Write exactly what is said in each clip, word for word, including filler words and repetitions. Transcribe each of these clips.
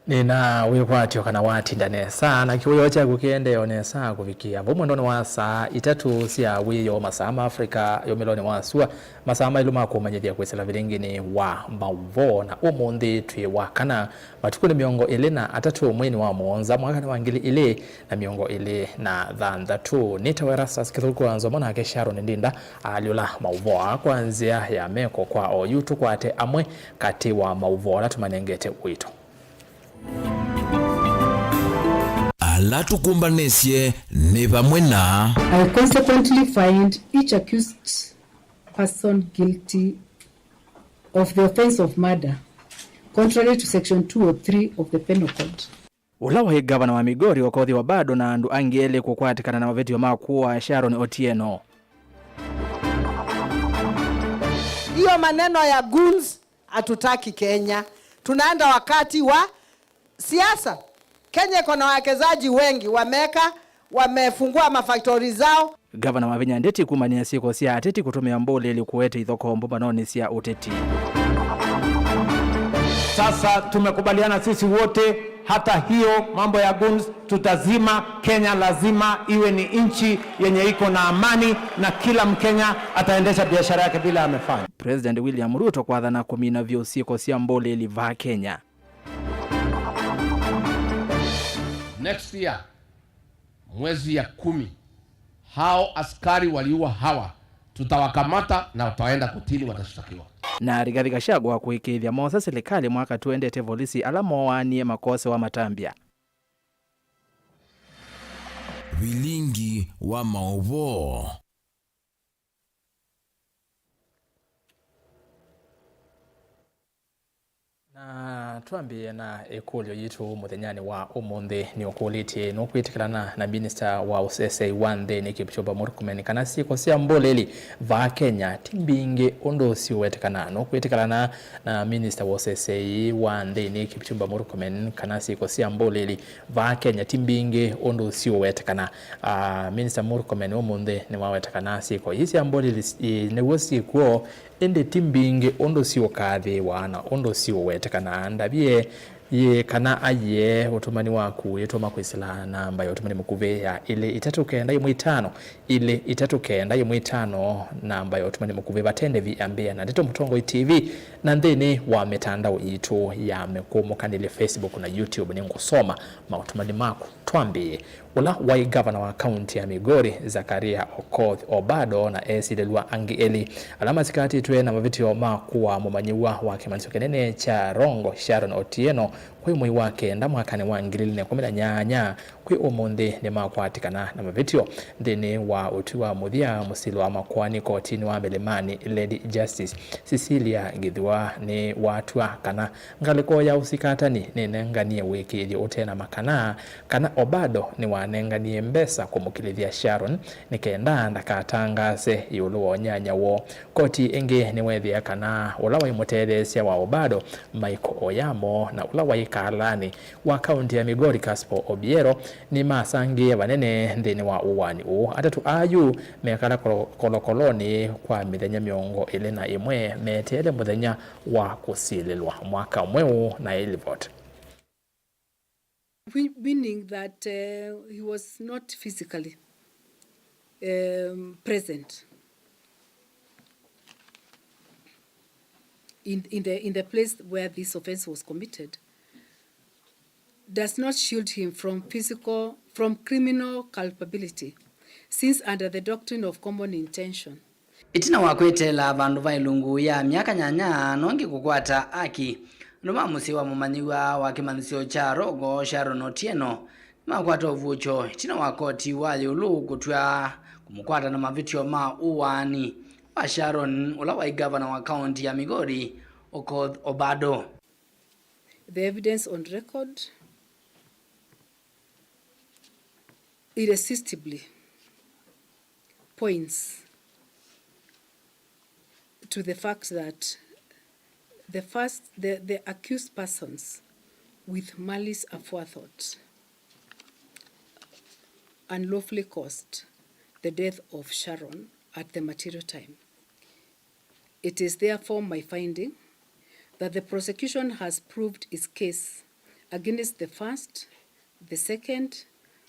Nĩna wĩkwatyo kana watinda nesa na kĩwĩoo kyaku kĩendee o nesa kũvikĩa vau mwendonĩ wa saa itatũ sya wĩoo, masaa ma Africa yũmĩlonĩ wa sua, masaa maĩlu ma kũmanyĩthya kwĩsĩla vilingĩnĩ wa maũvoo. Na ũmũnthĩ twĩ wa kana, matukũ nĩ mĩongo ĩlĩ na atatũ mweinĩ wa mũonza mwakanĩ wa ngili ilĩ na mĩongo ĩlĩ na thanthatũ. Nĩtawa Erastus Kĩthũku wa Nzomo, nake Sharon Ndinda alyũla maũvoo aa kwa nzĩa ya meko. Kwa oyu tũkwate amwe katĩ wa maũvoo ala tũmanengete ũito. Ala tũkũmbanĩsye nĩ vamwe na I consequently find each accused person guilty of the offense of murder, contrary to section two oh three of the Penal Code. Ũla waĩ ngavana wa Migori, Okoth Obado, na andũ angĩ elĩ kũkwatĩkana na mavĩtyo ma kũaa Sharon Otieno. Hiyo maneno ya goons hatutaki Kenya. Tunaenda wakati wa siasa. Kenya iko na wawekezaji wengi, wameka, wamefungua mafaktori zao. Ngavana Wavinya Ndeti kumanĩa syĩko sya ateti kũtũmĩa mbũlĩlĩ kũete ithokoo mbũmbanonĩ sya ũteti. Sasa tumekubaliana sisi wote, hata hiyo mambo ya goons tutazima. Kenya lazima iwe ni nchi yenye iko na amani na kila Mkenya ataendesha biashara yake vile amefanya. President William Ruto kwathana kũmina vyũ syĩko sya mbũlĩlĩ vaa Kenya. Next year, mwezi ya kumi, hao askari waliua hawa, tutawakamata na wataenda kotini, watashtakiwa. Na Rigathi Gachagua kũĩkĩĩthya moosa silikalĩ mwaka tũendete volisi ala mooanie makosewa matambya. Vilingi wa maũvoo. Na twambĩĩe na ĩkũlyo yitũ mũthenyanĩ wa ũmũnthĩ. Nĩũkũlĩtye, nũkwĩtĩkĩlana na minista wa ũseseĩ wa nthĩnĩ Kipchumba Murkomen kana syĩko sya mbũlĩlĩ vaa Kenya ti mbingĩ ũndũ ũsiũwetĩkana? Nũkwĩtĩkĩlana na minista wa ũseseĩ wa nthĩnĩ Kipchumba Murkomen kana syĩko sya mbũlĩlĩ vaa Kenya ti mbingĩ ũndũ ũsiũwetĩkana? Ah, Minista Murkomen ũmũnthĩ nĩwaweta kana syĩko ii sya mbũlĩlĩ s-, ĩ, nĩw'o syĩ kw'o, ĩndĩ ti mbingĩ ũndũ siũkathĩĩwa na ũndũ siũwetekana. Ndavye yĩ kana aiee ũtũmani waku wĩtũma kwĩsĩla namba ya ũtũmani mũkuvĩ ya ĩlĩ itatũ kenda ĩmwe itano, ĩlĩ itatũ kenda ĩmwe itano, namba ya ũtũmani mũkuvĩ vate ndevi ambĩa na Ndeto Mũtongoi T V, na nthĩnĩ wa mĩtandao yitũ ya mĩkũmũkanĩlye, Facebook na YouTube. Nĩngũsoma maũtũmani maku. Twambĩĩe. Ũla waĩ ngavana wa kaunti ya Migori, Zakaria Okoth Obado, na esilĩlw'a angĩ elĩ ala masikatĩtwe na mavĩtyo ma kũaa mũmanyĩw'a wa kĩmanyĩsyo kĩnene kya Rongo, Sharon Otieno, kwĩ mwei wa kenda mwakanĩ wa ngili ilĩ na ĩkũmi na nyanya, kwĩ ũmũnthĩ nĩmakwatĩkana na mavĩtyo. Nthĩnĩ wa ũtwi wa mũthya, mũsili wa makoani kotinĩ wa Mĩlĩmanĩ, Lady Justice Cecilia Gĩthua nĩwatw'a kana ngalĩko ya ũsikatani nĩnenganie ũĩkĩĩthyo ũte na makana kana Obado nĩwanenganie mbesa kũmũkilĩthya Sharon nĩ kenda ndakatangaase ĩũlũ wa ũnyanya woo. Koti ĩngĩ nĩweethĩa kana ũla waĩ mũtetheesya wa Obado, Michael Oyamo, na ũla waĩ kaalanĩ wa kaunti ya Migori, Casper Obiero, nĩmasangĩĩe vanene nthĩnĩ wa ũaani ũũ. Atatũ aa yu mekala kolo-, kolokolonĩ kwa mĩthenya mĩongo ĩlĩ na ĩmwe meteele mũthenya wa kũsilĩlwa mwaka mweũ na ĩlivoti. We-, meaning that, uh, he was not physically, um, present in, in the, in the place where this offense was committed does not shield him from physical, from criminal culpability, since under the doctrine of common intention, Ĩtina wa kwĩteela vandũ va ĩlungu ya myaka nyanya, nongi kũkwata aki, andũ ma mũsyĩ wa mũmanyĩw'a wa kĩmanyĩsyo kya Rongo, Sharon Otieno, nĩmakwata ũvuũkyo ĩtina wa koti wa ĩũlũ kũtw'a kũmũkwata na mavĩtyo ma ũaani wa Sharon, ũla waĩ ngavana wa kaunti ya Migori, Okoth Obado. The evidence on record irresistibly points to the fact that the first, the, the accused persons with malice aforethought unlawfully caused the death of Sharon at the material time. It is therefore my finding that the prosecution has proved its case against the first, the second,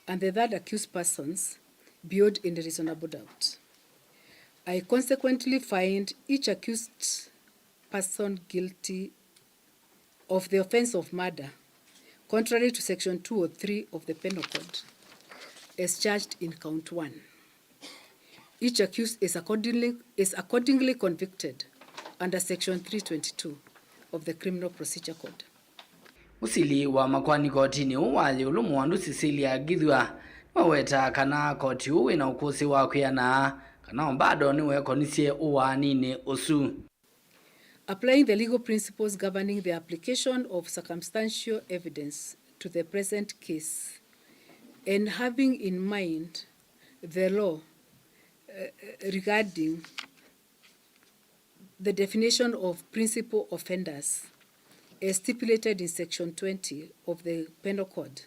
and the third accused persons beyond any reasonable doubt. I consequently find each accused person guilty of the offense of murder, contrary to Section two oh three of the Penal Code, as charged in count one. Each accused is accordingly, is accordingly convicted under Section three twenty-two of the Criminal Procedure Code. Mũsili wa makoani kotinĩ ũũ wa ĩũlũ, Mũandu Cecilia Githua, nĩwawetaa kana koti ũũ wĩna ũkũsĩ wa kwĩanaa kana o bado nĩwekonisye ũwaaninĩ ũsu. Applying the legal principles governing the application of circumstantial evidence to the present case, and having in mind the law, uh, regarding the definition of principal offenders as stipulated in Section twenty of the Penal Code,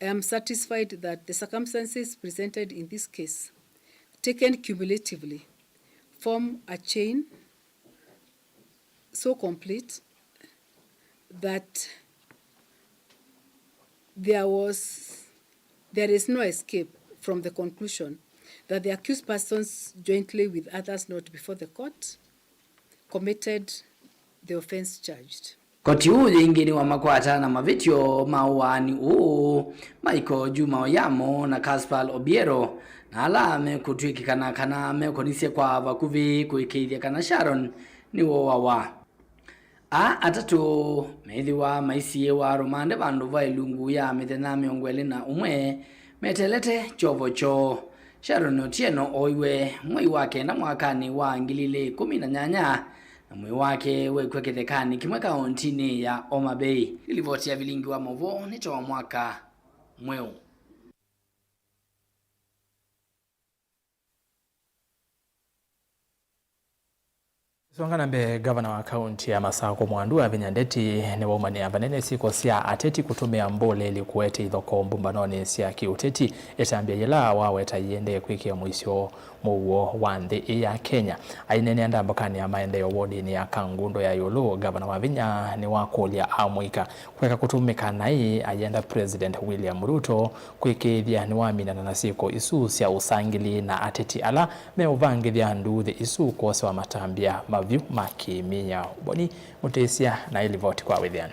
I am satisfied that the circumstances presented in this case, taken cumulatively, form a chain so complete that there was, there is no escape from the conclusion that the accused persons, jointly with others not before the court, committed the offense charged. Koti ũũ yĩngĩ nĩwamakwata na mavĩtyo ma ũaani ũũ, Michael Juma Oyamo na Caspar Obiero, na ala mekũtw'ĩkĩkana kana mekonisye kwa vakuvĩ kũĩkĩĩthya kana Sharon nĩwooawa. Aa atatũ meĩthĩwa maisiĩĩwa rũmande vandũ va ĩlungu ya mĩthenya mĩongo ĩlĩ na ũmwe meteelete kyovo kyoo. Sharon Otieno ooiwe mwei wa kenda mwakanĩ wa ngili ilĩ ikũmi na nyanya, na mwĩĩ wake wekw'a kĩthekanĩ kĩmwe kaũntinĩ ya Homa Bay. Nĩ livoti ya vilingi wa maũvoo nĩ ta wa mwaka mweũ. Songa na mbee, ngavana wa kaunti ya Masakũ Mwandu Wavinya Ndeti nĩwaumanĩa vanene syĩko sya ateti kũtũmĩa mbũlĩli kũete ithokoo mbumbanonĩ sya kĩũteti, ĩtambya yĩla waweta iendee kwĩkĩa mũisyo mũuo wa nthĩ ĩĩ ya Kenya. Aineenea ndambũkanĩ ya maendeeo wodinĩ ya Kangundo ya ĩũlũ, ngavana Wavinya nĩwakũlya amũika kũeka kũtũmĩka naĩ ayenda President William Ruto kwĩkĩĩthya nĩwaminana na syĩko isu sya ũsangĩli na ateti ala meũvangĩthya nduuthĩ isu kwosewa matambya mavyũ ma kĩ-mĩao. Boni Mũtĩsya na ĩlivoti kwa wĩthĩano.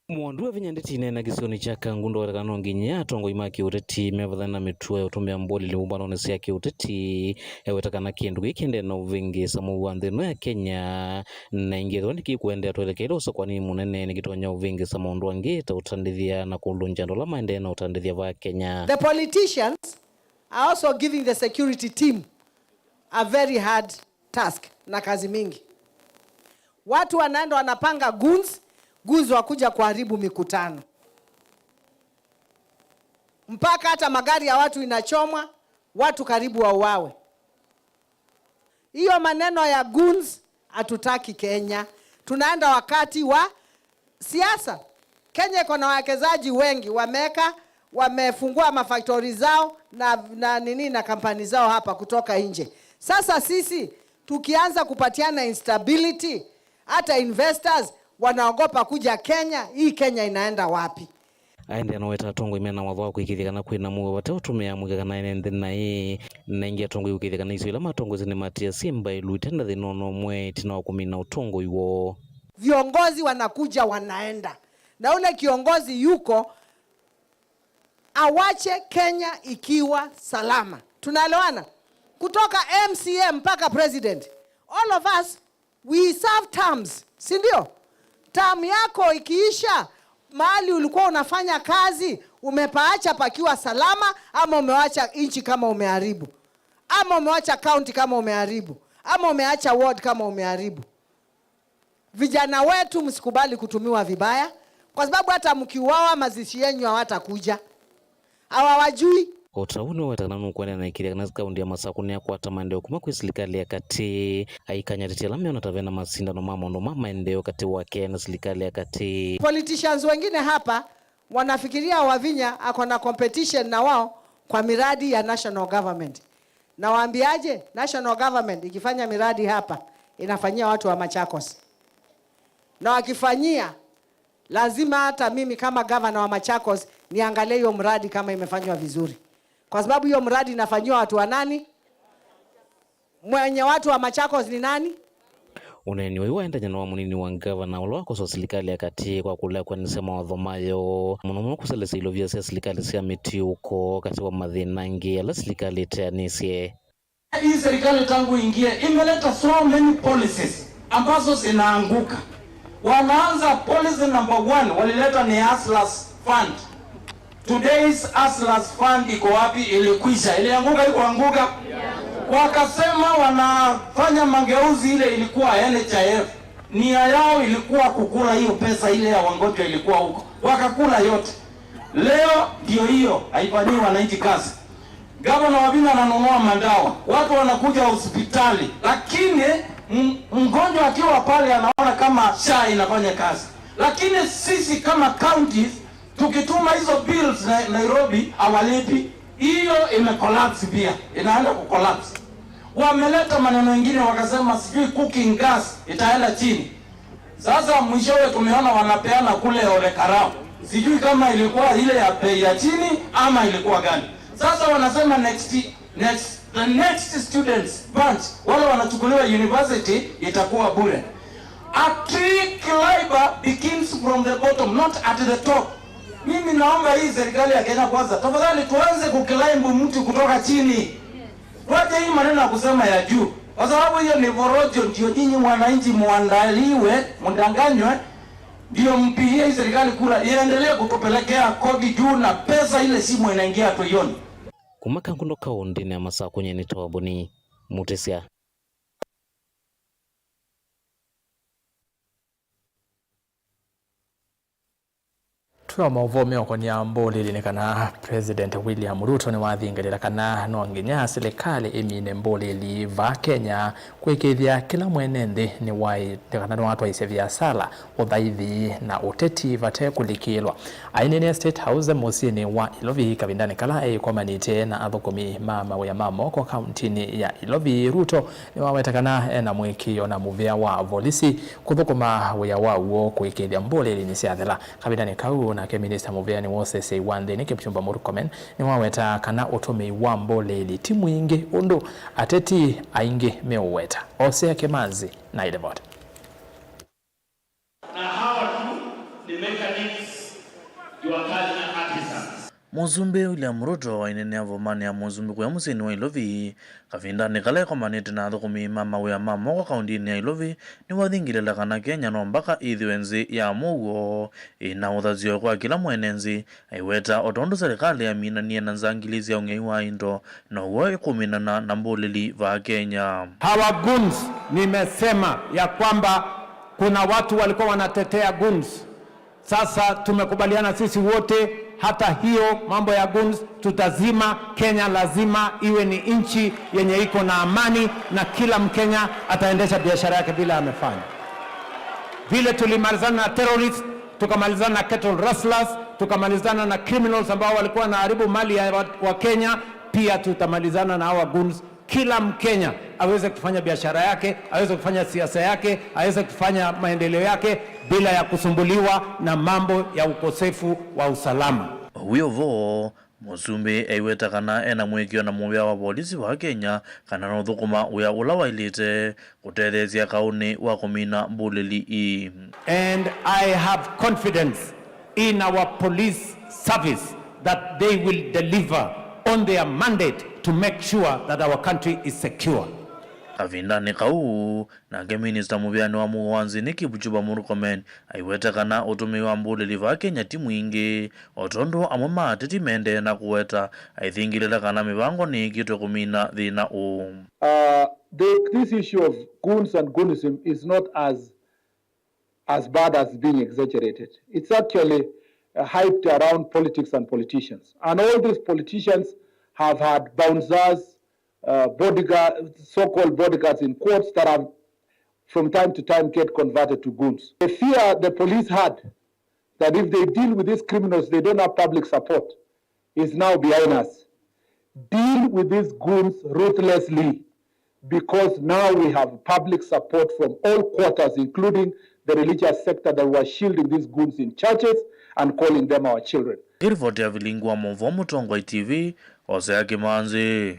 Mwandu Wavinya Ndeti aineena kĩsionĩ kya Kangundo aweta kana no nginya atongoi ma kĩũteti mevathane na mĩtuo ya ũtũmĩa mbũlĩli mbumbanonĩ sya kĩũteti. Eweta kana kĩndũ kĩĩ kĩendee na ũvĩngĩĩsa mũuo wa nthĩ ĩno ya Kenya, na ĩngĩ ethĩwa nĩkĩkũendeea twelekele ũsakũanĩ mũnene, nĩkĩtonya ũvĩngĩĩsa maũndũ angĩ ta ũtandĩthya na kũlũngya andũ ala maendee na ũtandĩthya vaa Kenya. The politicians are also giving the security team a very hard task na kazi mingi. Watu wanaenda wanapanga goons, goons wakuja kuharibu mikutano. Mpaka hata magari ya watu inachomwa, watu karibu wauawe. Hiyo maneno ya goons hatutaki Kenya. Tunaenda wakati wa siasa. Kenya iko na wawekezaji wengi, wameweka, wamefungua mafaktori zao na, na nini na kampani zao hapa kutoka nje. Sasa sisi tukianza kupatiana instability, hata investors wanaogopa kuja Kenya. Hii Kenya inaenda wapi? Aendeea na weta atongoi mena watho wa kũĩkĩĩthya kana kwĩna mũuo vate ũtũmĩa mũika kana ene nthĩ naĩ. Na ĩngĩ atongoi kũĩkĩĩthya kana isio ila matongoesye nĩmatia syĩ mbaĩlu ite na thĩna o na ũmwe ĩtina wa kũmina ũtongoi woo. Viongozi wanakuja wanaenda, na ule kiongozi yuko awache Kenya ikiwa salama. Tunaelewana? Kutoka M C A mpaka president, all of us we serve terms, si ndio? Term yako ikiisha, mahali ulikuwa unafanya kazi, umepaacha pakiwa salama, ama umewacha nchi kama umeharibu, ama umewacha county kama umeharibu, ama umeacha ward kama umeharibu. Vijana wetu, msikubali kutumiwa vibaya, kwa sababu hata mkiuawa, mazishi yenyu hawatakuja. Hawawajui. O ta ũu nĩwaweta kana nũkũendeea na ĩkĩĩthya kana kaunti ya Masakũ nĩyakwata maendeeo kuma kwĩ silikalĩ ya katĩ, aikany'a ateti ala meona ta vena masindano ma maũndũ ma maendeeo katĩ wake na silikalĩ ya katĩ. Politicians wengine hapa wanafikiria Wavinya ako na competition na wao kwa miradi ya national government. Na waambiaje, national government ikifanya miradi hapa, inafanyia watu wa Machakos. Na wakifanyia, Lazima hata mimi kama gavana wa Machakos niangalie hiyo mradi kama imefanywa vizuri, kwa sababu hiyo mradi inafanyiwa watu wa nani? Mwenye watu wa Machakos ni nani? Ũneeni ũyũ waendany'a na wa mũnini wa ngavana ũla wakosa silikalĩ ya katĩ kwa kũlea kũendeesya mawatho mayo, mũno mũno kũselesya ilovia sya silikalĩ sya mĩtiũko katĩ wa mathĩna angĩ ala silikalĩ ĩteanĩsye. Hii serikali tangu ingie imeleta so many policies ambazo zinaanguka. Wanaanza policy number one, walileta ni Hustlers Fund. Today's Hustlers Fund iko wapi? Ilikwisha. Ilianguka, ikuanguka? Wakasema wanafanya mageuzi, ile ilikuwa N H I F. Nia yao ilikuwa kukula hiyo pesa ile ya wagonjwa ilikuwa huko. Wakakula yote. Leo ndio hiyo, haifanyii wananchi kazi. Gavana Wavinya ananunua madawa, watu wanakuja hospitali, lakini m-, mgonjwa akiwa pale anaona kama SHA inafanya kazi. Lakini sisi kama counties, tukituma hizo bills na Nairobi, hawalipi. Hiyo imecollapse pia, inaenda kucollapse. Wameleta maneno mengine, wakasema sijui cooking gas itaenda chini. Sasa mwishowe tumeona wanapeana kule Ole Karau. Sijui kama ilikuwa ile ya bei ya chini ama ilikuwa gani. Sasa wanasema next, next, the next students batch, wale wanachukuliwa university, itakuwa bure. A trick labor begins from the bottom, not at the top. Mimi naomba hii serikali ya Kenya Kwanza, tafadhali tuanze kuclimb mti kutoka chini. Tuache hii maneno ya kusema ya juu, kwa sababu hiyo ni vorojo. Ndio nyinyi wananchi muandaliwe, mdanganywe, ndio mpigie hii serikali kura iendelee kutupelekea kodi juu na pesa ile shimo inaingia hatuioni. Kuma Kangundo kaũntĩnĩ ya Masakũ, nyie nĩ Tobuni Mutisya. Twĩ o maũvoo meũkonĩa mbũlĩli nĩ kana President William Ruto nĩwathingalĩla kana no nginya silikalĩ ĩmine mbũlĩli vaa Kenya kũĩkĩĩthya kĩla mwene nthĩ nĩwaĩ-, nĩ kana nĩwatwaisye viasala, ũthaithi na ũteti vate kũlikĩlwa. Aineenea State House mũsyĩnĩ wa Ilovi kavindanĩ kala eĩkomanĩtye na athũkũmi ma mawĩa ma moko kauntinĩ ya Ilovi, Ruto nĩwaweta kana ena mũĩkĩĩo na mũvĩa wa volisi kũthũkũma wĩa waw'o kũĩkĩĩthya mbũlĩli nĩsyathela. Kavindanĩ kau nake minista mũvĩanĩ wa ũseseĩ wa nthĩnĩ Kipchumba Murkomen nĩwaweta kana ũtũmĩi wa mbũlĩli ti mwingĩ ũndũ ateti aingĩ meũweta. Osea Kimanzi na ilivoti. Na hawa tu ni mechanics, jua kali na artisans. Mũsumbĩ William Ruto aineenea vomanĩ ya mũsumbĩ kũya mũsyĩnĩ wa Ilovi kavindanĩ kala ekomanĩte na athũkũmi ma mawĩa ma moko kaũntĩnĩ ya Ilovi nĩwathingĩlĩla kana Kenya no mbaka ĩthĩwe nthĩ ya mũuo ĩna ũthasyo kwa kĩla mwene nthĩ, aiweta o tondũ serikali yaminanie na nzangili sya ũng'ei wa indo, now'o ĩkũminana na mbũlĩli vaa Kenya. Hawa goons, nimesema ya kwamba kuna watu walikuwa wanatetea goons. Sasa tumekubaliana sisi wote, hata hiyo mambo ya goons tutazima. Kenya lazima iwe ni nchi yenye iko na amani na kila Mkenya ataendesha biashara yake vile amefanya. Vile tulimalizana na terrorists, tukamalizana na cattle rustlers, tukamalizana na criminals ambao walikuwa wanaharibu mali ya wa, wa Kenya, pia tutamalizana na hawa goons. Kila Mkenya aweze kufanya biashara yake, aweze kufanya siasa yake, aweze kufanya maendeleo yake bila ya kusumbuliwa na mambo ya ukosefu wa usalama. Wĩ o vo, mũsumbĩ aiweta kana ena mũĩkĩĩo na mũvĩa wa volisi wa Kenya kana nũthũkũma wĩa ũla waĩlĩte kũtetheesya kaũnĩ wa kũmina mbũlĩli ii. And I have confidence in our police service that they will deliver on their mandate to make sure that our country is secure. Kavindanĩ kau, nake minista mũvĩanĩ wa mũuo wa nthĩnĩ Kipchumba Murkomen aiweta kana ũtũmĩi wa mbũlĩli vaa Kenya ti mwingĩ, o tondũ amwe ma ateti mendee na kũweta aithingĩlĩla kana mĩvango nĩĩkĩtwe kũmina thĩna ũũ. Uh, the, this issue of goons and goonism is not as as bad as being exaggerated. It's actually uh, hyped around politics and politicians. And all these politicians have had bouncers, uh, bodyguards, so-called bodyguards in quotes, that have from time to time get converted to goons. The fear the police had that if they deal with these criminals, they don't have public support, is now behind us. Deal with these goons ruthlessly, because now we have public support from all quarters, including the religious sector that were shielding these goons in churches and calling them our children. Ĩ ripoti ya Vilingi wa Mauvoo, Mũtongoi T V, Hosea Kĩmanzi.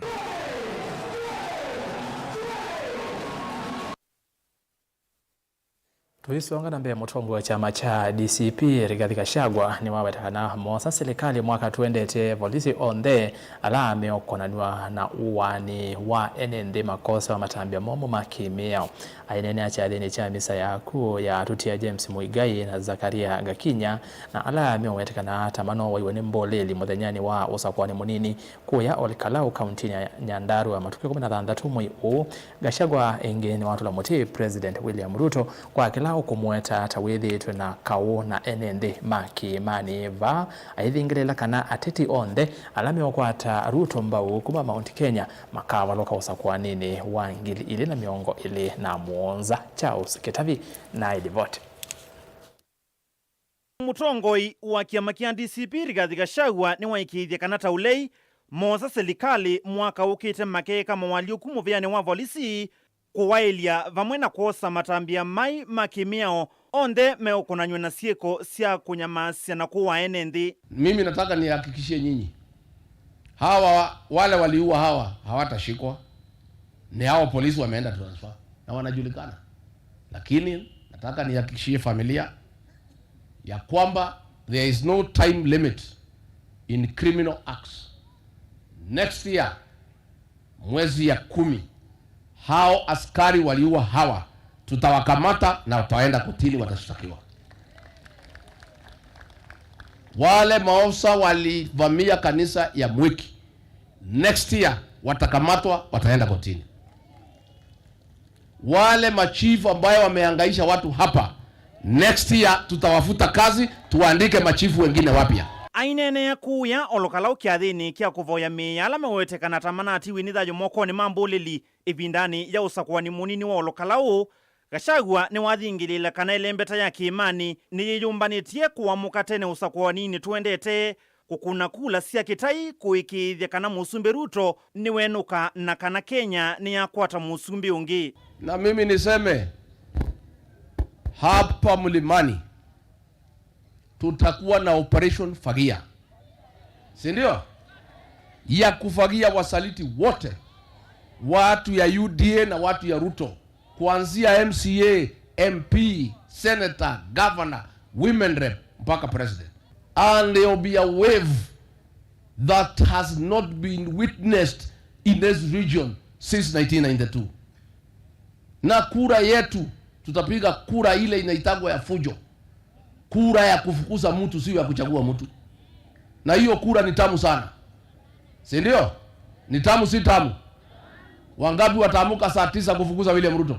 Tũisonga na mbee, mũtongoi wa kyama kya D C P, Rigathi Gachagua, nĩwaweta kana moosa silikalĩ mwaka tũendete, volisi onthe ala meũkonanw'a na ũaani wa ene nthĩ makosewa matambya momũ ma kĩ-mĩao. Aineenea kyathĩnĩ kya misa ya kũũ ya Tutia James Muigai na Zakaria Gakinya, na ala meũwetekana ta manowaiwe nĩ mboleli mũthenyanĩ wa ũsakũani mũnini kũya Ol Kalou, kauntinĩ ya Nyandarua, matukũ ĩkũmi na thanthatũ mwei ũũ. Gachagua ĩngĩ nĩwatũla mũtĩ President William Ruto kwa kĩla ũkũmũweta ta wĩthĩĩtwe na kaũ na ene nthĩ ma kĩĩmanĩ. Vaa aithingĩlĩĩla kana ateti onthe ala meũkwata Ruto mbau kuma Mount Kenya makavalũka ũsakũaninĩ wa ngili ilĩ na mĩongo ĩlĩ na mũonza. Charles Kĩtavi na ĩlivoti. Mũtongoi wa kĩama kĩa D C P, Rigathi Gachagua, nĩwaĩkĩĩthye kana ta ũlei moosa silikalĩ mwaka ũkĩte, makeeka moalyũku mũvĩanĩ wa volisi, kũwaĩlya vamwe na kwosa matambya mai ma kĩmĩao onthe meũkonanw'a na syĩko sya kũnyamaasya na kũaa ene nthĩ. Mimi nataka nihakikishie nyinyi, hawa wale waliua hawa hawatashikwa, ni hao polisi wameenda transfer na wanajulikana, lakini nataka nihakikishie familia ya kwamba there is no time limit in criminal acts. Next year, mwezi ya kumi, hao askari waliua hawa tutawakamata na wataenda kotini, watashtakiwa. Wale maofisa walivamia kanisa ya Mwiki, next year watakamatwa, wataenda kotini. Wale machifu ambayo wamehangaisha watu hapa, next year tutawafuta kazi, tuandike machifu wengine wapya. Aineenea kũya Ol Kalou kyathĩnĩ kya kũvoya mĩĩ ya ala mewetekana ta manatiwe nĩ thayũ mokonĩ ma mbũlĩli ĩvindanĩ ya ũsakũani mũnini wa Ol Kalou, Gachagua nĩwathingĩlĩĩla kana ĩlembeta ya kĩĩmanĩ nĩyĩyũmbanĩtye kũamũka tene ũsakũaninĩ tũendete, kũkũna kula sya kĩtai kũĩkĩĩthya kana Mũsumbĩ Ruto nĩwenũka na kana Kenya nĩyakwata mũsumbĩ ũngĩ. Na mimi niseme, hapa Mlimani tutakuwa na operation fagia, si ndio? Ya kufagia wasaliti wote, watu ya U D A na watu ya Ruto, kuanzia M C A, M P, senator, governor, women rep, mpaka president. And there will be a wave that has not been witnessed in this region since nineteen ninety-two. Na kura yetu, tutapiga kura ile inaitagwa ya fujo, kura ya kufukuza mtu, sio ya kuchagua mtu. Na hiyo kura ni tamu sana, si ndio? Ni tamu, si tamu? Wangapi wataamuka saa tisa kufukuza William Ruto?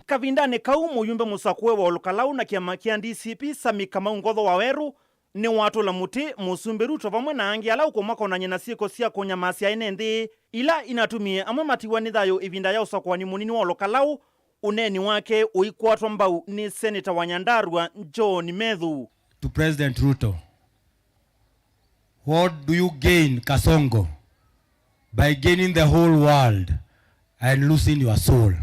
Kavindanĩ kau, mũyumbe mũsakũe wa Ol Kalou na kĩama kĩa D C P, Sammy Kamau Ngotho Waweru, nĩwatũla mũtĩ Mũsumbĩ Ruto vamwe na angĩ ala ũkũmakonany'a na syĩko sya kũnyamasya ene nthĩ, ila inatumie amwe matiwa nĩ thayũ ĩvinda ya ũsakũani mũnini wa Ol Kalou, ũneeni wake ũikwatwa mbau nĩ seneta wa Nyandarua, John Methu. To President Ruto, what do you gain, Kasongo, by gaining the whole world and losing your soul?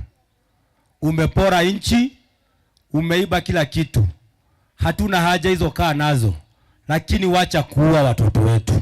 Umepora nchi, umeiba kila kitu. Hatuna haja hizo, kaa nazo, lakini wacha kuua watoto wetu.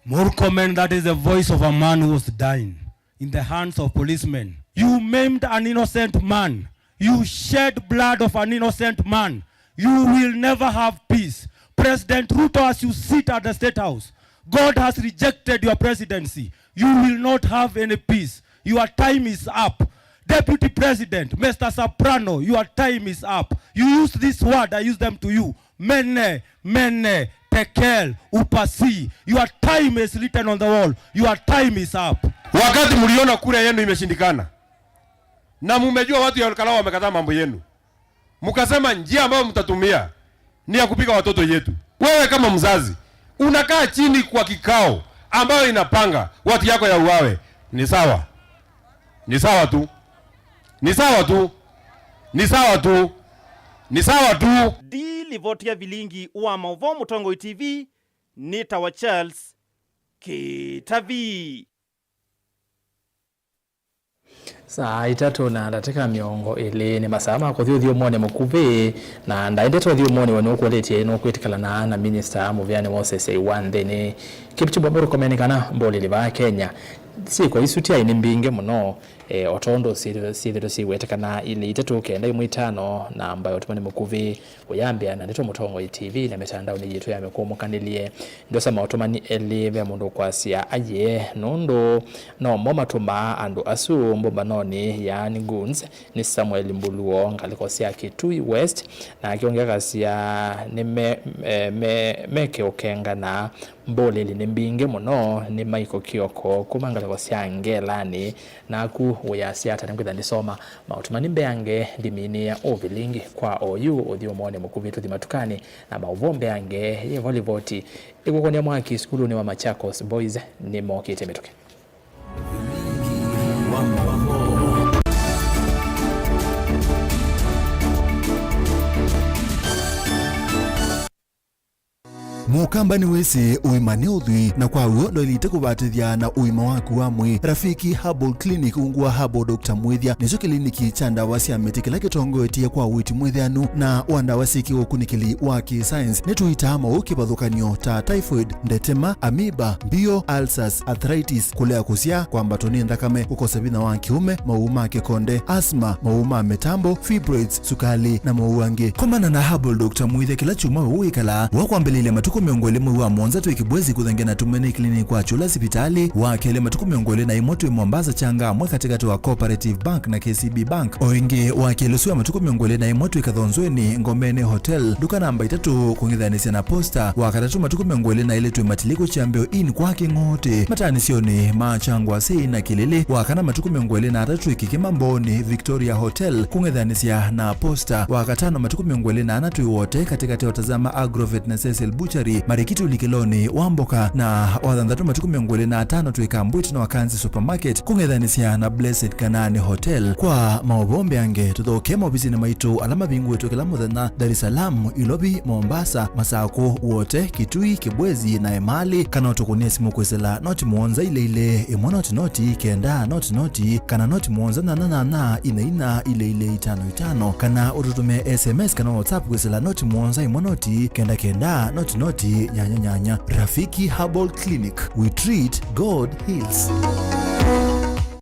Murkomen, that is the voice of a man who was dying in the hands of policemen. You maimed an innocent man. You shed blood of an innocent man. You will never have peace. President Ruto, as you sit at the State House, God has rejected your presidency. You will not have any peace. Your time is up. Deputy President, Mister Soprano, your time is up. You use this word, I use them to you. Mene, mene, tekel, upasi. Your time is written on the wall. Your time is up. Wakati mliona kura yenu imeshindikana, na mumejua watu ya Ol Kalou wamekataa mambo yenu, mkasema njia ambayo mtatumia ni ya kupiga watoto yetu. Wewe kama mzazi, unakaa chini kwa kikao ambayo inapanga watu yako ya uwawe. Ni sawa. Ni sawa tu. Ni sawa tu. Ni sawa tu. Ni sawa tu. Ndi livoti ya vilingi wa mauvoo Mũtongoi T V, nĩtawa Charles Kĩtavi. Saa itatũ na ndatĩka mĩongo ĩlĩ nĩ masaa ma kũthi ũthyũmũonĩ mũkuvĩ, na ndaendete ũthyũmũonĩ we nũkũlĩtye nũkwĩtĩkĩlana na minista mũvĩanĩ wa ũseseĩ wa nthĩnĩ Kipchumba Murkomen kana mbũlĩli vaa Kenya. Syĩko isu ti aĩ nĩ mbingĩ mũno, e, o tondũ syĩthĩtwe syĩwetĩkana ilĩ itatũ kenda ĩmwe itano na mbaĩ ũtũmani mũkuvĩ. Ũyambĩa na ndeto mũtongoi T V na mĩtandaonĩ yitũ ya mĩkũmũkanĩlye. Ndosa maũtũmani elĩ, ve mũndũ ũkwasya, "Aiee, nũndũ nomo matũmaa andũ asu mbũmbanonĩ, yaani goons," nĩ Samuel Mbuluo, ngalĩko sya Kitui West, nake ũngĩ akasya, "Nĩ me, me, me, meke ũkengana, mbũlĩli nĩ mbingĩ mũno, nĩ Michael Kioko kuma ngalĩko sya Ngelanĩ." Naku ũyasya ata? Nĩngwĩtha ndisoma maũtũmani mbeange ndiminĩa ũvilingi kwa oyu ũthyũmũonĩ mũkuvĩ. Tũthi matukanĩ na maũvoo mbeange. Yĩvo livoti ĩkũkũnĩa mwaki sukulunĩ wa Machakos Boys nĩmokĩte mĩtũkĩ. Mũkamba nĩwĩsĩ ũima nĩ ũthwii, na kwa w'o ndwaĩlĩte kũvatĩthya na ũima waku wa mwĩĩ. Rafiki Herbal Clinic ungu wa Herbal Doctor Mwĩthya nĩkyo kĩliniki kya ndawa sya mĩtĩ kĩla kĩtongoetye kwa ũiiti mwĩthĩanu na wa ndawa syĩ kĩũkunĩkĩli wa kĩ-science. Nĩtũitaa maũũ kĩvathũkany'o ta typhoid, ndetema, amoeba, mbio, ulcers, arthritis, kũlea kũsyaa, kwambatwa nĩ nthakame, kũkosa vinya wa kĩũme, maũũ ma kĩkonde, asthma, maũũ ma mĩtambo, fibroids, sukalĩ, na maũũ angĩ. Komana na Herbal Doctor Mwĩthya kĩla kyumwa we ũikalaa. Wakwambĩlĩlya matukũ mĩongo ĩlĩ mwei wa mũonza twĩ Kibwezi kũthengea na Tumaini Clinic kwa Chula sivitalĩ. Wa kelĩ matukũ mĩongo ĩlĩ na ĩmwe twĩ Mombasa Changamwe katĩkatĩ wa Cooperative Bank na K C B Bank. O ĩngĩ wa kelĩ ũsu wa matukũ mĩongo ĩlĩ na ĩmwe twĩ Kathonzweni Ngomeni Hotel, nduka namba itatũ kũng'ethanĩsya na Posta. Wa katatũ matukũ mĩongo ĩlĩ na ĩlĩ twĩ Matiliku Kyambĩo Inn kwa Kĩng'otĩ, mataanĩsyonĩ ma Kyangwasĩ na Kĩlĩlĩ. Wa kana matukũ mĩongo ĩlĩ na atatũ twĩ Kĩkĩma Mbooni Victoria Hotel kũng'ethanĩsya na Posta. Wa katano matukũ mĩongo ĩlĩ na ana twĩ Wote katĩkatĩ wa Tazama Agrovet na Cecil Butchery, Marikiti ũlikĩlonĩ wa mboka. Na wa thanthatũ matukũ mĩongo ĩlĩ na atano twĩ Kambwiti na Wakanzi Supermarket kũng'ethanĩsya na Blessed Kanaani Hotel. Kwa maũvoo mbeange, tũthokee maovisinĩ maitũ ala mavingũĩtwe kĩla mũthenya Dar es Salaam, Ilovi, Mombasa, Masakũ, Wote, Kitui, Kibwezi na Emali, kana ũtũkũnĩe simũ kwĩsĩla noti mũonza ilĩ ilĩ, ĩmwe noti noti, kenda noti noti, kana noti mũonza nyanya nyanya, ina ina, ilĩ ilĩ, itano itano, kana ũtũtũmĩe S M S kana WhatsApp kwĩsĩla noti mũonza ĩmwe noti, kenda kenda, noti noti, nyanya nyanya. Rafiki Herbal Clinic, we treat, God heals.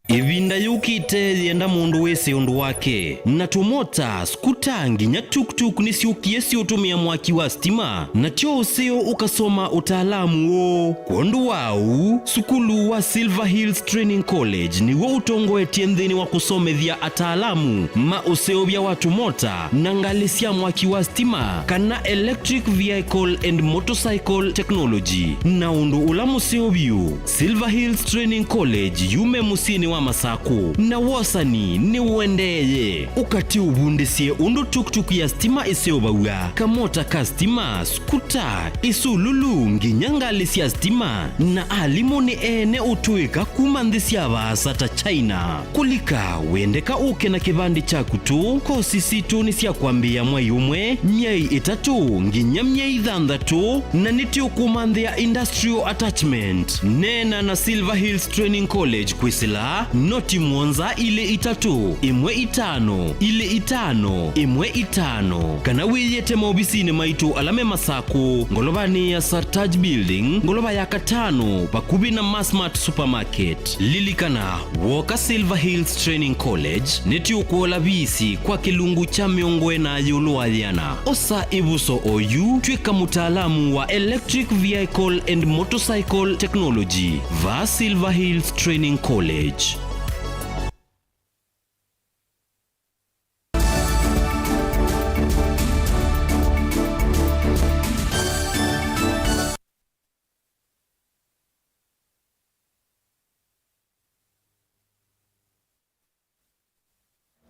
Ĩvinda yũkĩte yĩenda mũndũ wĩsĩ ũndũ wake, na tũmota, skuta, nginya tuktuk nĩsyũkie syĩũtũmĩa mwaki wa stima, na tyo ũseo ũkasoma ũtaalamu ũũ. Kwondũ wa ũu, sukulu wa Silver Hills Training College nĩw'o ũtongoetye nthĩnĩ wa kũsomethya ataalamu ma ũseũvya wa tũmota na ngalĩ sya mwaki wa stima, kana electric vehicle and motorcycle technology. Na ũndũ ũla mũseo vyũ, Silver Hills Training College yume mũsyĩnĩ wa Masakũ, na wosani nĩũendeeye. Ũkatĩ ũvundĩsye ũndũ tuktuk ya stima ĩseũvaw'a, kamota ka stima, skuta, isululu, nginya ngalĩ sya stima, na alimũ nĩ ene ũtũĩka kuma nthĩ sya vaasa ta China. Kũlika, wendeka ũke na kĩvandĩ kyaku tũ. Kosi sitũ nĩ sya kwambĩĩa mwei ũmwe, myei ĩtatũ, nginya myei thanthatũ, na nĩtũkũmanthĩa industrial attachment. Neena na Silver Hills Training College kwĩsĩla noti mũonza ilĩ itatũ, ĩmwe itano, ilĩ itano, ĩmwe itano, kana wĩyĩte maovisinĩ maitũ ala me Masakũ, ngolovanĩ ya Sartaj Building, ngolova ya katano, vakuvĩ na Masmart Supermarket. Lilikana, wooka Silver Hills Training College, nĩtũkũola visi kwa kĩlungu kya mĩongo ĩna ĩũlũ wa yĩana. Osa ĩvuso oyu, tw'ĩka mũtaalamu wa electric vehicle and motorcycle technology va Silver Hills Training College.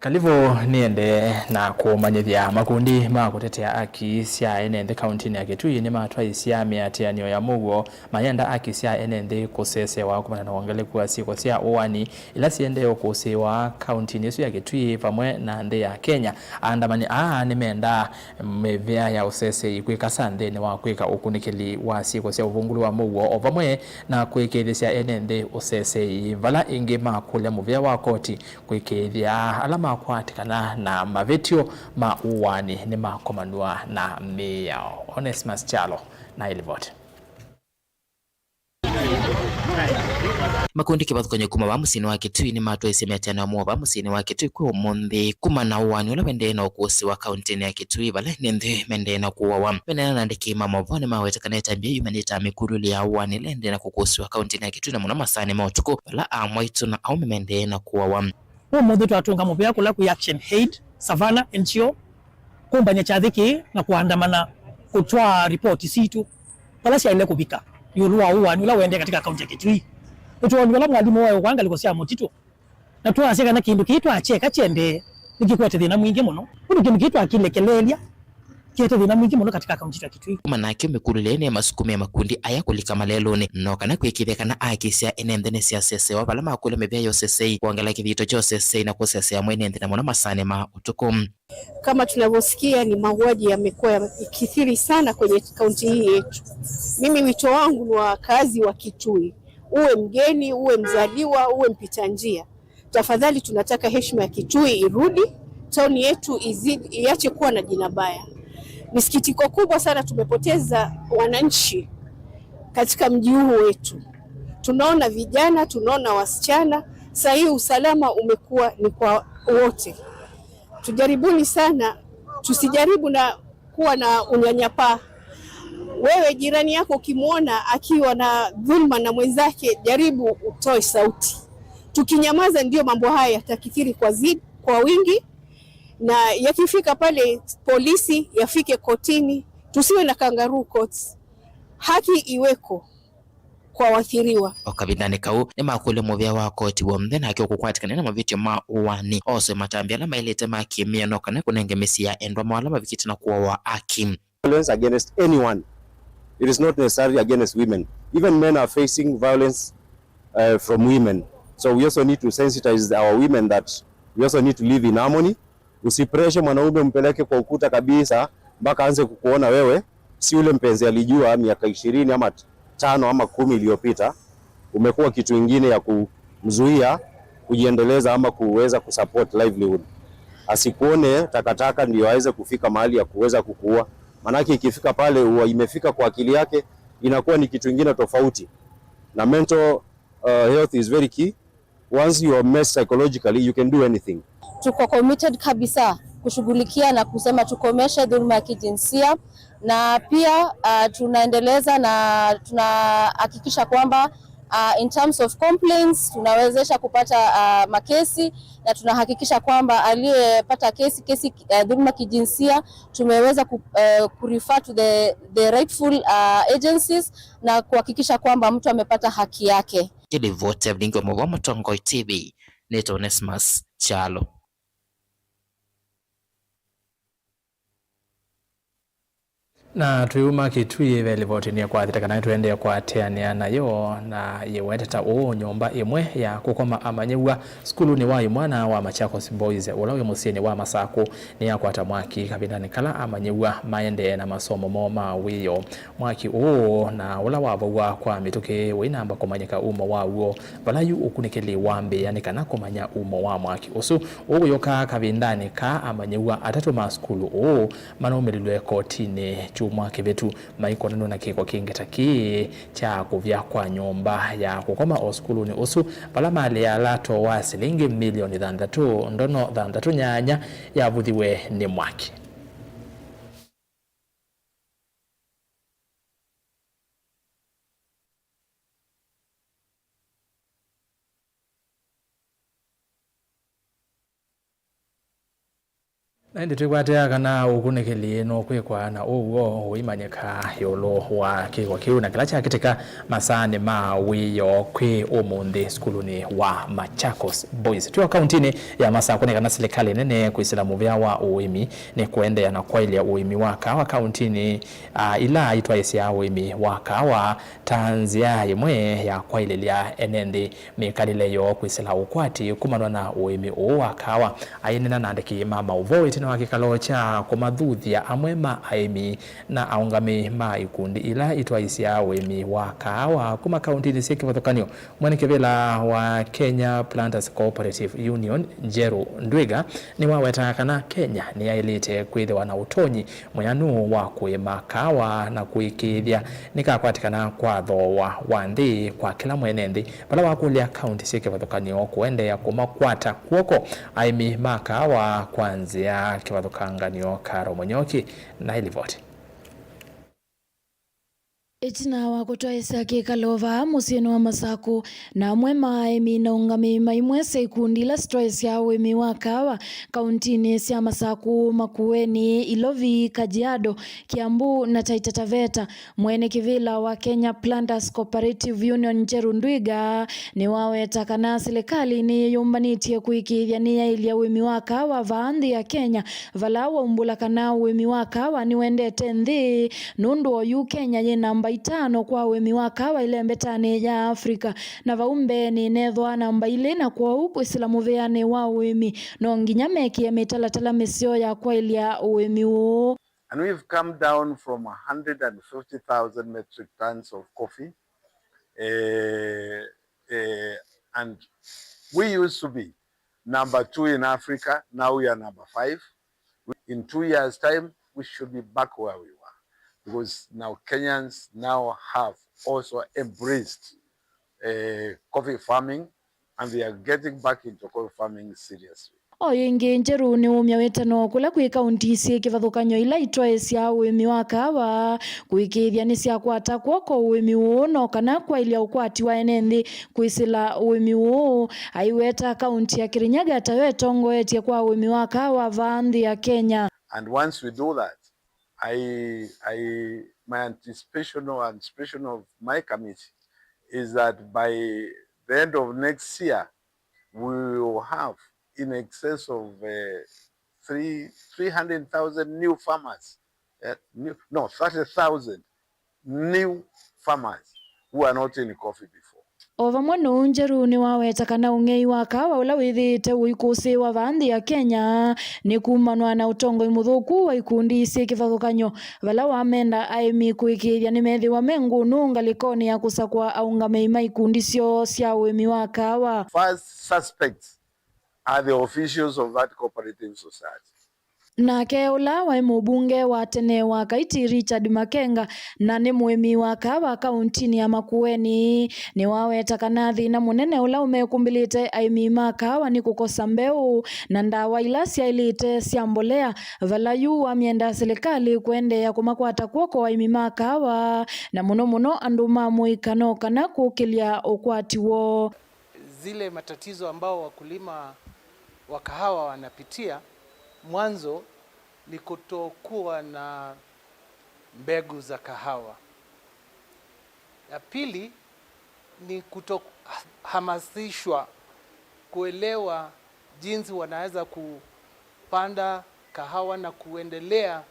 Kalivũ nĩendee na kũmanyĩthya. Makundi ma kũtetea aki sya ene nthĩ kauntinĩ ya Kitui nĩmatwaisye mĩatĩanĩo ya mũuo mayenda aki sya ene nthĩ kũsesewa kumana na wongeleku wa syĩko sya ũaani ila siendee ũkũsĩĩwa kauntinĩ ĩsu ya Kitui vamwe na nthĩ ya Kenya. Aandamani aa nĩmendaa mĩvĩa ya ũsesei kwĩkasa nthĩnĩ wa kwĩka ũkunĩkĩli wa syĩko sya ũvũngũlu wa mũuo, o vamwe na kũĩkĩĩthĩsya ene nthĩ ũsesei. Vala ĩngĩ makũlya mũvĩa wa koti kwĩkĩĩthya ala makwatĩkana na mavĩtyo ma ũaani nĩmakomanw'a na mĩao. Onesmus Kyalo na ĩlivoti. Makundi kĩvathũkany'o kuma vaa mũsyĩnĩ wa Kitui nĩmatwaisye mĩatĩanĩo ya mũuo vaa mũsyĩnĩ wa Kitui kwĩ ũmũnthĩ kumana na ũaani ũla wendee na ũkũsĩĩwa kauntinĩ ya Kitui, vala ene nthĩ mendee na kũawa. Meneena na andĩki ma maũvoo nĩmaweta kana ĩtambya yĩu ĩmanĩtaa mĩkũlĩlye ya ũaani ĩla ĩendee na kũkũsĩĩwa kauntinĩ ya Kitui, na mũno masaanĩ ma ũtukũ vala amwaitũ na aũme mendee na kũawa. Ũmũnthĩ twatũnga mũvea kũla kwĩ Action Aid, Savannah N G O, kũmbany'a kyathĩ kĩĩ na kũandamana kũtwaa ripoti sitũ vala syaĩle kũvika ĩũlũ wa ũaani ũla ũendee katika kaunti ya Kitui. Nĩtwonie ũla mwalimũ waĩ wa ngalĩko sya mũtitũ, na twasya kana kĩndũ kĩĩ twakyeka kyendee nĩkĩkwete thĩna mwingĩ mũno, ũndũ kĩndũ kĩĩ twakĩlekeleelya kĩete thĩna mwingĩ mũno katika kaunti ya Kitui. Kuma nakyo mĩkũlĩlye nĩ masukumĩe makundi aya kũlika malelũnĩ, no kana kwĩkĩĩthya kana aki sya ene nthĩ nĩsyasesewa vala makũlya mĩvĩa ya ũsesei, kwongela kĩthito kya ũsesei na kũsesea mwene nthĩ na mũno masaanĩ ma ũtukũ. Kama tunavyosikia, ni mauaji yamekuwa yakikithiri sana kwenye kaunti hii yetu. Mimi wito wangu ni wakazi wa Kitui, uwe mgeni, uwe mzaliwa, uwe mpita njia, tafadhali tunataka heshima ya Kitui irudi, tauni yetu izidi, iache kuwa na jina baya. Ni sikitiko kubwa sana, tumepoteza wananchi katika mji huu wetu. Tunaona vijana, tunaona wasichana, saa hii usalama umekuwa ni kwa wote. Tujaribuni sana, tusijaribu na kuwa na unyanyapaa. Wewe jirani yako ukimwona akiwa na dhulma na mwenzake, jaribu utoe sauti. Tukinyamaza, ndio mambo haya yatakithiri kwa zi-, kwa wingi, na yakifika pale polisi, yafike kotini, tusiwe na kangaroo courts. Haki iweko kwa wathiriwa. O kavindanĩ kau, nĩmakũlya mũvĩa wa koti w'onthe nake ũkũkwatĩkana na mavĩtyo ma ũaani oswe matambya ala maĩlĩte ma kĩmĩao, no kana kũnenge mĩsyĩ ya endwa moo ala mavikĩte na kũawa aki. Violence against anyone. It is not necessarily against women. Even men are facing violence, uh, from women. So we also need to sensitize our women that we also need to live in harmony. Usipreshe mwanaume umpeleke kwa ukuta kabisa mpaka aanze kukuona wewe si ule mpenzi alijua miaka ishirini ama t-, tano ama kumi iliyopita. Umekuwa kitu ingine ya kumzuia kujiendeleza ama kuweza kusupport livelihood. Asikuone takataka ndio aweze kufika mahali ya kuweza kukuua. Maanake ikifika pale, huwa imefika kwa akili yake, inakuwa ni kitu ingine tofauti. Na mental, uh, health is very key. Once you are messed psychologically, you can do anything. Tuko committed kabisa kushughulikia na kusema tukomeshe dhuluma ya kijinsia, na pia, uh, tunaendeleza na tunahakikisha kwamba, uh, in terms of complaints, tunawezesha kupata, uh, makesi, na tunahakikisha kwamba aliyepata kesi, kesi, uh, dhuluma kijinsia, tumeweza ku-, uh, kurefer to the, the rightful, uh, agencies na kuhakikisha kwamba mtu amepata haki yake. Kĩlivoti ya vilingi wa maũvoo Mũtongoi T V, nĩtawa Onesmus Kyalo. Na twĩuma Kitui ve livoti nĩ kwathĩte kana nĩtũendee kũatĩanĩa nayo, na yĩweteta ũũ: nyũmba ĩmwe ya kũkoma amanyĩw'a sukulunĩ wa imwana wa Machakos Boys ũla wĩ mũsyĩnĩ wa Masakũ nĩyakwata mwaki kavindanĩ kala amanyĩw'a maendee na masomo moo ma wĩoo. Mwaki ũũ na ũla wavow'a kwa mĩtũkĩ ũinamba kũmanyĩka umo waw'o, vala yu ũkunĩkĩli wambĩĩa nĩ kana kũmanya umo wa mwaki ũsu. Ũũ wĩũka kavindanĩ kaa amanyĩw'a atatũ ma sukulu ũũ manaumĩlilwe kotinĩ kyumwa kĩvĩtu, maikonanw'a na kĩko kĩngĩ ta kĩĩ kya kũvya kwa nyũmba ya kũkoma o sukulunĩ ũsu, vala malea lato wa silingi milioni thanthatũ ndono thanthatũ nyanya yavuthiwe nĩ mwaki. Ĩndĩ twĩkwatĩa kana ũkunĩkĩli nũkwĩkwa na ũw'o ũimanyĩka ĩũlũ wa kĩko kĩu na kĩla kyakĩtĩka masaanĩ ma wĩoo kwĩ ũmũnthĩ sukulunĩ wa Machakos Boys. Twĩ o kauntinĩ ya Masakũ, nĩ kana silikalĩ nene kwĩsĩla mũvĩa wa ũĩmi nĩ kũendeea na kwaĩlya ũĩmi wa kaawa kauntinĩ, ah, ila itwaĩĩsya ũĩmi wa kaawa ta nzĩa ĩmwe ya kwaĩlĩlya ene nthĩ mĩkalĩle yoo kwĩsĩla ũkwati kumanwa na ũĩmi ũũ wa kaawa. Aineena na andĩki ma maũvoo ĩtina wa kĩkalo kya kũmathuthya amwe ma aĩmi na aũngamĩi ma ikundi ila itwaĩĩsya ũĩmi wa kaawa kuma kauntinĩ syĩ kĩvathũkany'o, mwene kĩvĩla wa Kenya Planters Cooperative Union, Njeru Ndwiga, nĩwawetaa kana Kenya nĩyaĩlĩte kwĩthĩwa na ũtonyi mwĩanu wa kũĩma kaawa na kũĩkĩĩthya nĩkakwatĩkana kwa thooa wa nthĩ kwa kĩla mwene nthĩ, vala wakũlya kaunti syĩ kĩvathũkany'o kũendeea kũmakwata kw'oko aĩmi ma kaawa kwa nzĩa kĩvathũkangany'o. Karo Mũnyoki na ĩlivoti. Ĩtina wa kũtwaĩsya kĩkalo vaa mũsyĩnĩ wa Masakũ, na amwe ma aĩmi na aũngamĩi ma imwe sya ikundi ila sitwaĩsya ũĩmi wa kaawa kauntinĩ sya Masakũ, Makueni, Ilovi, Kajiado, Kiambu na Taita Taveta, mwene kĩvĩla wa Kenya Planters Cooperative Union, Njeru Ndwiga, nĩwaweta kana silikalĩ nĩyĩyũmbanĩtye kũĩkĩĩthya nĩyaĩlya ũĩmi wa kaawa vaa nthĩ ya Kenya, vala waumbũla kana ũĩmi wa kaawa nĩwendete nthĩ, nũndũ oyu Kenya yĩ namba itano kwa ũĩmi wa kaawa ĩlembetanĩ ya Africa, na vau mbeenĩ ĩneethwa namba ilĩ, na kwoou kwĩsĩla mũvĩanĩ wa ũĩmi, no nginya mekĩe mĩtalatala mĩseo ya kwaĩlya ũĩmi ũũ. And we've come down from a hundred and fifty thousand metric tons of coffee, eh, eh, and we used to be number two in Africa, now we are number five. We, in two years' time, we should be back where we were, because now Kenyans now have also embraced, eh, coffee farming, and they are getting back into coffee farming seriously. O yĩngĩ, Njeru nĩwumya wĩtano kũla kwĩ kaunti syĩ kĩvathũkany'o ila itwaĩsya ũĩmi wa kaawa kũĩkĩĩthya nĩsyakwata kw'oko ũĩmi ũũ, no kana kwaĩlya ũkwati wa ene nthĩ kwĩsĩla ũĩmi ũũ. Aiweta kaunti ya Kirinyaga tayo ĩtongoetye kwa ũĩmi wa kaawa vaa nthĩ ya Kenya. And once we do that, I, I, my anticipation or anticipation of my committee is that by the end of next year, we will have in excess of, uh, three, three hundred thousand new farmers, uh, new, no, thirty thousand new farmers who are not in coffee before. O vamwe na ũu, Njeru nĩwaweta kana ũng'ei wa kaawa ũla wĩthĩĩte ũikũsĩĩwa vaa nthĩ ya Kenya nĩ kumanwa na ũtongoi mũthũku wa ikundi syĩ kĩvathũkany'o, vala wamenda aĩmi kũĩkĩĩthya nĩmethĩwa me ngũnũ ngalĩkonĩ ya kũsakũa aũngamĩi ma ikundi syoo sya ũĩmi wa kaawa. First suspects are the officials of that cooperative society. Nake ũla waĩ mũmbunge wa tene wa Kaiti, Richard Makenga, na nĩ mũĩmi wa kaawa kauntinĩ ya Makueni, nĩwaweta kana thĩna mũnene ũla ũmekumbĩlĩte aĩmi ma kaawa nĩ kũkosa mbeũ na ndawa ila syaĩlĩte sya mbolea, vala yu wamyenda silikalĩ kũendeea kũmakwata kw'oko aĩmi ma kaawa, na mũno mũno andũ ma mũika, no kana kũkĩlya ũkwati woo. Zile matatizo ambao wakulima wa kahawa wanapitia, mwanzo ni kutokuwa na mbegu za kahawa. Ya pili ni kutohamasishwa kuelewa jinsi wanaweza kupanda kahawa na kuendelea,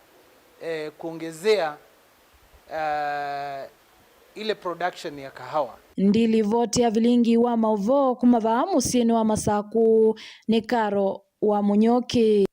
eh, kuongezea, eh, ile production ya kahawa. Ndilivoti ya vilingi wa maũvoo kuma vaa mũsyĩnĩ wa Masakũ nĩ Karo wa Mũnyoki.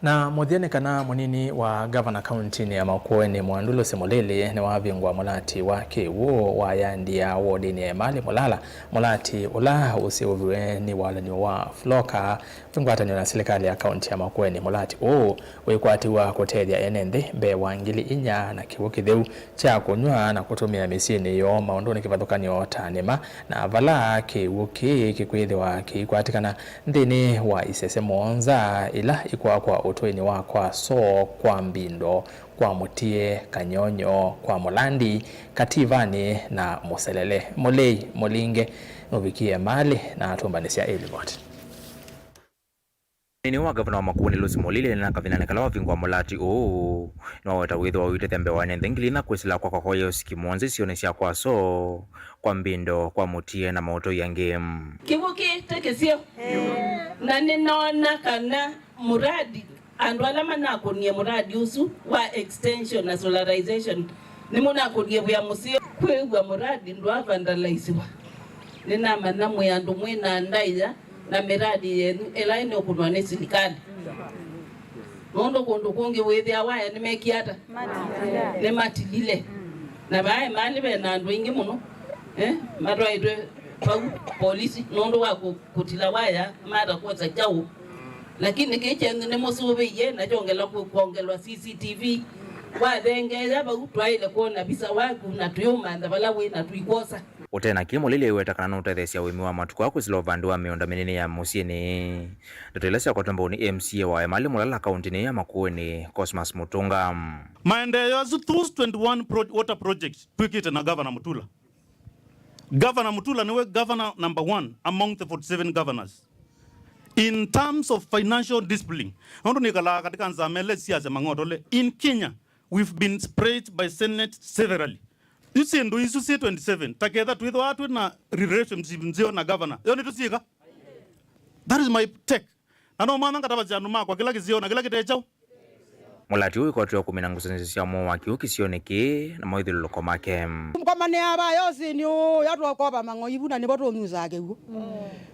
Na mũthya nĩ kana mũnini wa ngavana kauntinĩ ya Makueni, Mwandulusi Mũlili, nĩwavingũa mũlati wa kĩw'ũ wa Yandia wodinĩ ya Emali Mulala, mũlati ũla ũseũviwe nĩ walany'o wa Floka kwĩ ngwatanĩo na silikalĩ ya kaunti ya Makueni. Mũlati ũũ wĩkwatiw'a kũtethya ene nthĩ mbee wa ngili inya na kĩw'ũ kĩtheu kya kũnyw'a na kũtũmĩa mĩsyĩnĩ yoo maũndũnĩ kĩvathũkany'o ta nĩma, na vala kĩw'ũ kĩĩ kĩkwĩthĩwa kĩikwatĩkana nthĩnĩ wa isese mũonza ila ikwakwa ũtũinĩ wa kwa Soo, kwa Mbindo, kwa Mũtie, Kanyonyo, kwa Mũlandi, Kativanĩ na Mũselele. Mũlei Mũlinge nũvikie Emali na atũmbanĩsya ĩlivoti. Nĩ wa ngavana wa Makueni Lucy Molili na kavindanĩ kala wavingũa mũlati ũũ, nĩwaweta wĩthĩwa ũitethya mbee wa ene nthĩ ngili inya kwĩsĩla kwa kwa Koyos Kimwonzi isionĩ sya Kwaso, kwa Mbindo, kwa Mũtie na maũtoi angĩ. Kĩw'ũ kĩte kĩseo. Na nĩnoona kana mũradi, andũ ala manakũnie mũradi ũsu wa extension na solarization, nĩmũnakũnie wĩa mũseo. Kwĩw'a mũradi ndwavandalaisiwa. Nĩnamanya mwĩ andũ mwĩ na ndaĩa na mĩradi yenyu ĩla ĩnĩũkũnwa nĩ silikalĩ. Nũndũ kũndũ kũngĩ wĩthĩa waya nĩmekie ata? Nĩmatilile. Na vaĩ malĩ ve na andũ aingĩ mũno, eh, matwaĩtwe vau polisi nũndũ wa kũ-, kũtila waya, mata kwosa kyaũ. Lakini kĩĩ kyenyu nĩmũsũvĩie na kyongelwa kũ-, kwongelwa C C T V. Wathengeea vau, twaĩle kwona visa waku na tũyũmantha vala wĩ na tũikwosa. Ũte na kĩ, Mũlili aiweta kana nũtetheesya ũĩmi wa matukũ aa kwĩsĩla ũvandi wa mĩũnda mĩnene ya mũsyĩnĩ. Ndeto ila syakwatwa mbau nĩ M C A wa Emali Mulala kaũntĩnĩ ya Makueni, Cosmas Mutunga. Maendeeo asu, those twenty-one pro-, water projects twĩkĩte na Governor Mutula. Governor Mutula nĩwe governor number one among the forty-seven governors in terms of financial discipline. Nũndũ nĩkalaa katika nzama ĩla siasya mang'otole. In Kenya, we've been sprayed by Senate severally. Yu syĩndũ isu syĩ twenty-seven, ta ketha twĩthĩwa twĩ na relationship nzeo na governor, yo nĩtũsyĩka? That is my take. Na no mwana ngatavasya andũ makwa kĩla kĩseo na kĩla kĩte kyaũ. Mũlati ũũ wĩkwatĩwa kũmina ngusanĩsyo sya ũmwe wa kĩw'ũ kĩsionĩ kĩĩ na maithyũlũlũko make. Mkomanĩa vaa yosinĩ ũũ, yatwakova mang'oi vu na nĩvo tũnyusaa kĩw'ũ.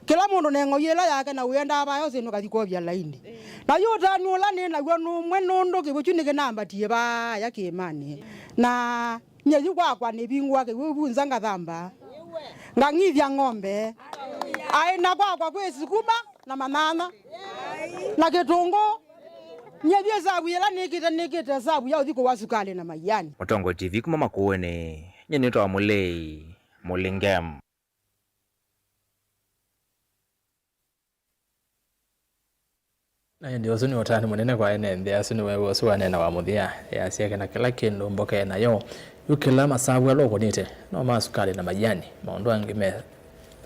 Kĩla mũndũ na ĩng'oi ĩla yake na ũendaa vaa yosinĩ ũkathi kwovya laini. Na yu ũtanu ũla nĩ naw'o nũmwe nũndũ kĩw'ũ kyu nĩkĩnambatie vaya kĩĩmanĩ. Na nyie yu kwakwa nĩvingũa kĩw'ũ vu nza ngathamba. Ngang'ithya ng'ombe. Aĩ na kwakwa kwĩ sukuma na manyanya na kĩtũngũũ. Nyie vyũ ĩsavu yĩla nĩkĩte, nĩkĩte ĩsavu ya ũthi kũwa sukalĩ na maiani. Mũtongoi T V kuma Makueni, nyie nĩtawa Mũlei Mũlinge. Na ĩndĩ ũsu nĩ ũtani mũnene kwa ene nthĩ. Asu nĩwe ũsu waneena wa mũthya, easya kana kĩla kĩndũ mboka e nayo, yu kĩla masavu ala ũkũnĩte no ma sukalĩ na maiani, maũndũ angĩ me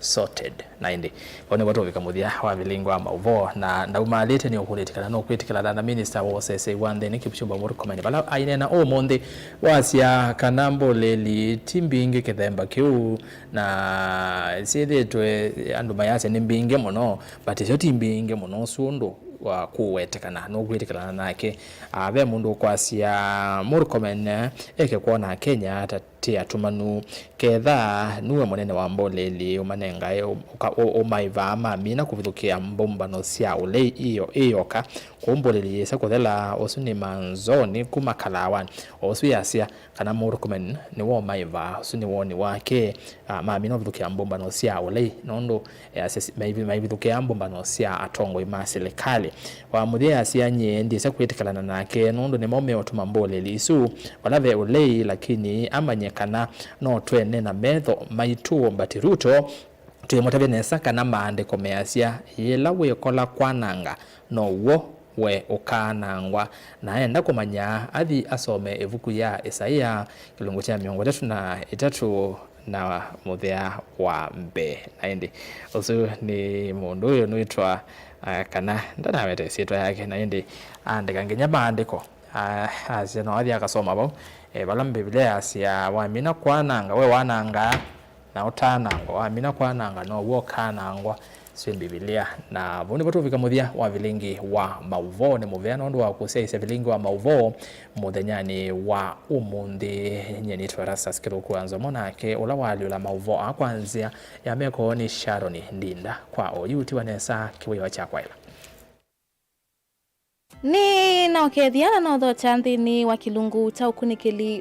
sorted. Na ĩndĩ vau nĩvo tũvika mũthya wa vilingi wa maũvoo, na ndaumaalĩte nĩ ũkũlĩtye kana nũkwĩtĩkĩlana na minista wa ũsesei wa nthĩnĩ Kipchumba Murkomen vala aineena ũmũnthĩ, wasya kana mbũlĩli ti mbingĩ kĩthemba kĩu, na syĩthĩtwe andũ mayasya nĩ mbingĩ mũno, but isyo ti mbingĩ mũno ũsu ũndũ wa kũwetekana. Nũkwĩtĩkĩlana nake? Ah, ve mũndũ ũkwasya Murkomen eke kwona Kenya ta ti atumanu. Ketha nue mũnene wa mbũlĩli ũmanengae ũ-, ũka-, ũ-, ũmaĩvaa mamina kũvithũkĩa mbũmbano sya ũlei ĩyo ĩyoka kũu mbũlĩli yĩsa kũthela, ũsu nĩ Manzoni kuma Kalawan. O ũsu yasya kana Murkomen nĩwe ũmaĩvaa, ũsu nĩ woni wake, ah, mamina ũvithũkĩa mbũmbano sya ũlei, nũndũ, eh, asya si-, maivi-, maivithũkĩa mbũmbano sya atongoi ma silikalĩ. Wa mũthya yasya nyie ndyĩsa kwĩtĩkĩlana nake, nũndũ nĩmo meũtuma mbũlĩli isu, vala ve ũlei, lakini amanye kana no twene na metho maitũ, but Ruto twĩmũtavya nesa kana maandĩko measya, yĩla wĩkola kwananga, now'o we ũkaanangwa. Na enda kũmanya, athi asome ĩvuku ya Isaia, kĩlungu kya mĩongo ĩtatũ na ĩtatũ na mũthea wa mbee. Na ĩndĩ ũsu nĩ mũndũ ũyũ nĩwĩtwa, ah, kana ndanaweta ĩsyĩtwa yake, na ĩndĩ aandĩka nginya maandĩko. Ah, asya no athi akasoma vau, eh, vala Mbivilia yasya, wamina kwananga, we wanangaa, na ũtanangwa. Wamina kwananga, now'o ũkanangwa, syĩ Mbivilia. Na vau nĩvo tũvika mũthya wa vilingi wa maũvoo. Nĩ mũvea nũndũ wa kũsyaĩĩsya vilingi wa maũvoo mũthenyanĩ wa ũmũnthĩ. Nyie nĩtwa Erastus Kĩthũku wa Nzomo, nake ũla waalyũla maũvoo aa kwa nzĩa ya meko nĩ Sharon Ndinda. Kwa oyu tiwa nesa kĩwĩoo kya kwaĩla. Nĩ na ũkethya na nothokya nthĩnĩ wa kĩlungu kya ũkunĩkĩli